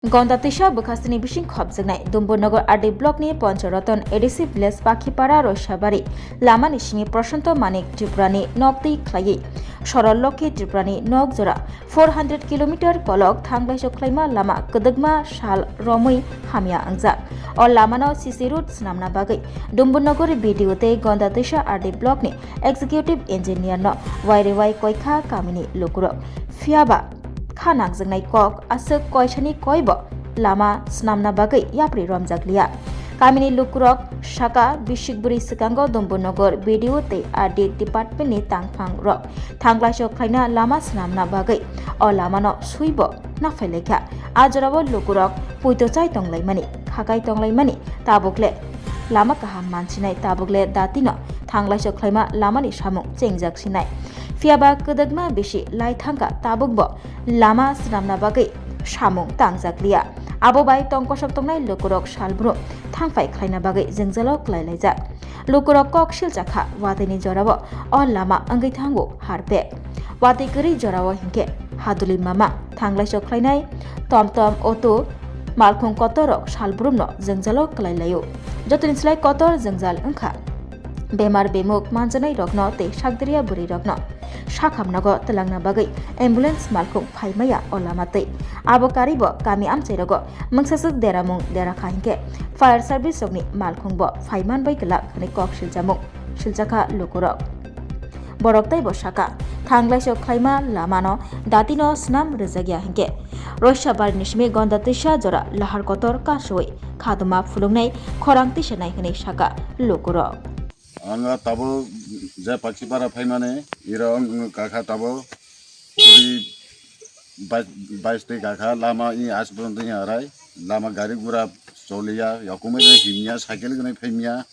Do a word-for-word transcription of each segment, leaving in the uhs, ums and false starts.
Gonda twisa bwkhastini bising khopjaknai Dumbur Nagar R D block ni Pancharaton A D C village Pakhipara Roisabari lamani simi Prashanto Manik Tripura ni nok twi khlaiwi Sorol Lokhi Tripura ni nok jora four hundred kilometer kolok thanglaisok khlaima lama kwdwkma sal romwi hamya wngjak. O lamano C C road swnamna bagwi Dumbur Nagar B D O tei Gonda twisa R D block ni executive engineer no wairewai koikha kamini lukurok. Phiyaba kha nangjaknai kok aswk koisani koibo lama swnamna bagwi yapri romjakliya. Kamini lukurok saka, bisik bwrwi swkango Dumbur Nagar B D O tei R D department ni tangphang rok thanglaisok khlaina lama swnamna bagwi o lamano swibo naphailaikha. A jorao lukurok puito chai tonglaimani, khakai tonglaimani, tabukle lama kaham mansinai, tabukle datino thanglaisok khlaima lamani samung chengjak sinai. Phiyaba kwdwkma bisi lai thangkha, tabukbo lama swnamna bagwi samung tangjakliya. Abo bai tongkosok tongnai lukurok salbrum thangphai khlaina bagwi jwngjalo kwlailaijak. Lukurok kok silchakha, watwini jorao o lama wngwi thango harpek. Watwi kwrwi jorao hinkhe haduli mamang thanglaisok khlainai tomtom, auto, malkhung kotorrok salbrumno jwngjalo kwlailaio. Jotoni slai kotor jwngjal wngkha bemar bemuk manjaknairokno tei sakdiriya bwrwirokno sakhamnogo twlangna bagwi ambulance malkhung phaimaya o lama twi. Abo karibo kami amchairogo mungsaswk deramung derakha hinkhe fire service rokni malkhungbo phaiman bai glak hwnwi kok siljamung siljakha lukurok. Borok teibo saka, thanglaisok khlaima lamano datino swnam rwjakya hinkhe Roisabari ni simi Gonda twisa jora lahar kotor kasui khaduma phulungnai khorang tisanai hwnwi saka lukurok. Ang tabuk je Pakhipara phaimani, iro ang kakha tabuk puri bais, bais twi kakha lama i as purun twi arai, lama gari gura choliya, yakumai no himya, cycle gwnai phaimya,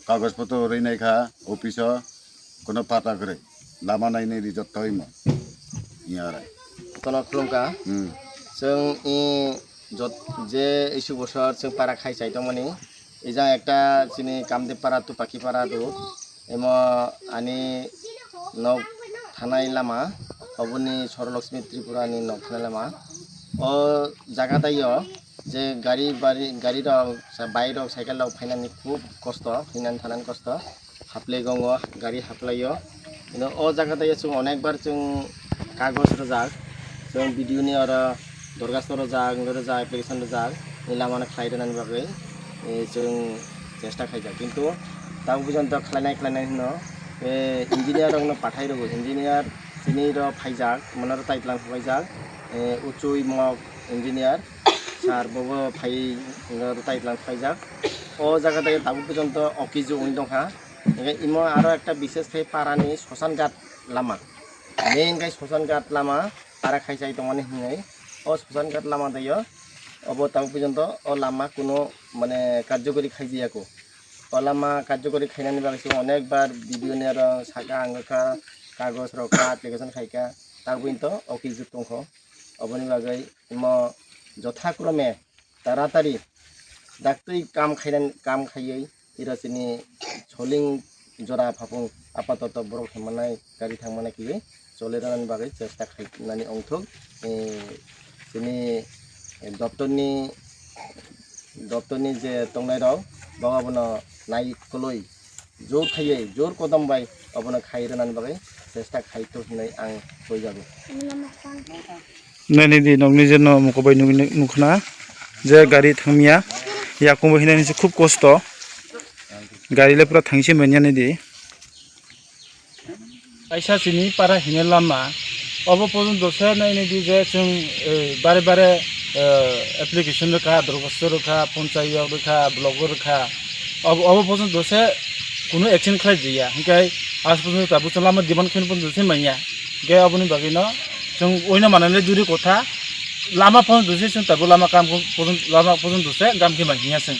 kagoj potro rwi naikha office o, kono pata kwrwi, lama nainai rijak tawima i arai. Tono khulumkha. Hmm. Chwng i jot-, je isu bosor chwng para khai chai tongmani, ejang ekta chini Kamdep para tu Pakhi para tu, emo ani nok thanai lama, oboni Sorolokshmi Tripura ni nok thanai lama. O jaga taio je gari bari, gari rok, sa-, bike rok, cycle rok phainani khub kosto, hinani thanani kosto. Haplai gongo, gari haplaio. Ino o jaga taio chwng onekbar chwng kagoj rwjak, chwng B D O ni oro dorkhasto rwjak, wngwi rwjak, application rwjak, ni lamano khlai rwnani bagwi, eh, chwng chesta khaijak. Kintu tabuk porjonto khlainai khlainai hino, eh, engineer rokno pathai rwgo, engineer chini ro phaijak, mano ro taitlang phaijak, eh, Uchui Mok engineer, sir bobo phai, ro taitlang phaijak. O jaga taio tabuk porjonto okiju wngwi tongkha. Hingke imo aro ekta bishes khe parani Sosan Ghat lama. Main khe Sosan Ghat lama para khai chai tongmani hinwi. O Sosan Ghat lama daio obo tabuk porjonto o lama kuno mane karjokori khaijaya kho. O lama karjokori khainani bagwi se onek bar B D O ni aro saka ang kha, kagoj rok kha, application khai kha, tabuk porjonto okiju tongkho. Oboni bagwi imo jothakrome taratari daktwi kam khainan, kam khaiwi iro chini Soling jora phapung apatoto borok thangmanai, gari thangmanai kiwi chole rwnani bagwi chesta khainani ongthok. Eh, chini, eh, doptorni, doptorni je tongnai rok bo abono nai kwlwi jor khaiwi, jor kodom bai obono khai rwnani bagwi chesta khai tongo hinwi ang koi jago. Nini di nokni je no mukubai nukni nukna je gari thangmia, yakungo hinani se khub kosto, gari le pura thangsi manya nini di. Kaisa chini para hine lama, obo porjonto se naini di je chwng, eh, bare bare, eh, application rwkha, dorkhasto rwkha, ponchayat rwkha, block o rwkha, obo, obo porjonto se kunu action khlai jaya, hinkhe as porjonto tabuk chwng lama demand khaino porjonto se manya, hinkhe oboni bagwi no chwng oino mananle duri kotha, lama porjonto se chwng tabuk lama kam porjon-, lama porjonto se gam khe manya chwng.